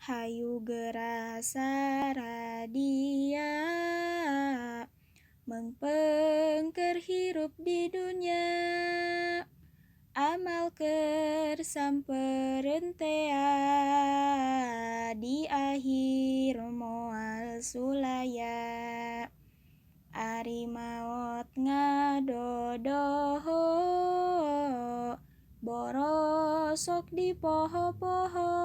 Hayu geura saradia, meungpeung keur hirup di dunya. Amal keur sampereun tea, di akhir moal sulaya. Ari maot ngadodoho, borosok di poho-poho.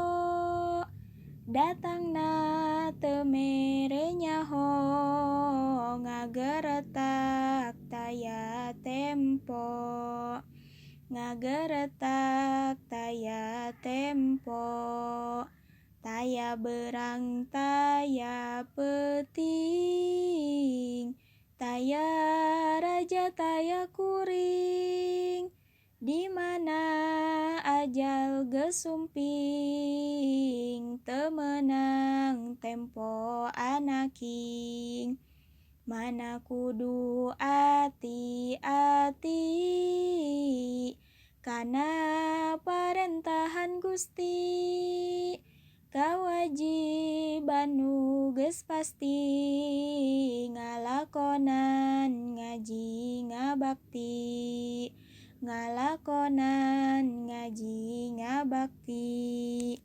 Datangna teu mere nyaho, ngageretak taya tempo. Ngageretak taya tempo, taya beurang taya peuting. Taya raja taya kuring, di mana ajal geus sumping. Teu meunang tempo anaking. Mana kudu ati-ati, kana parentahan Gusti. Kawajiban nu geus pasti, ngalakonan ngaji ngabakti. Ngalakonan ngaji ngabakti.